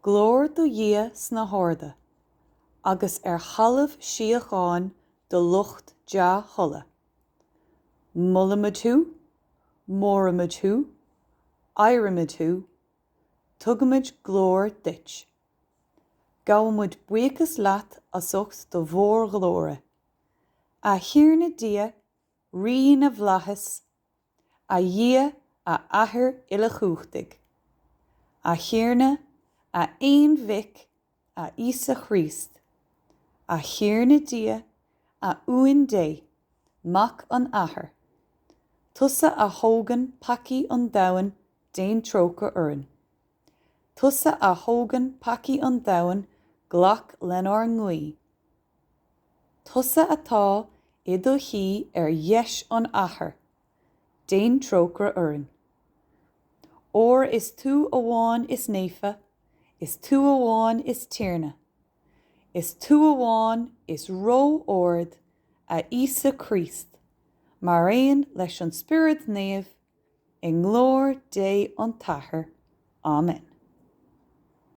Glóir do Dhia sna harda, agus ar thalamh síocháin do lucht dea-thola. Molaimid thú, móraimid thú, adhraimid thú, tugaimid glóir duit. Gabhaimid buíochas leat as ucht do mhórghlóire. A Thiarna Dia, Rí na bhFlaitheas, A Dhia, a Athair uilechumhachtaigh. A Thiarna, a Aon-Mhic, a Íosa Chríost. A Thiarna Dia, a Uain Dé, Mac an Athar. Tusa a thógann peacaí an domhain, déan trócaire orainn. Tusa a thógann peacaí an domhain, glac lenár nguí. Tusa atá i do shuí ar dheis an Athar, déan trócaire orainn. Óir is tú amháin is naofa, is tú amháin is Tiarna, is tú amháin is ró-ard, a Íosa Críost, mar aon leis an Spiorad Naomh, i nglóir Dé an tAthair. Amen.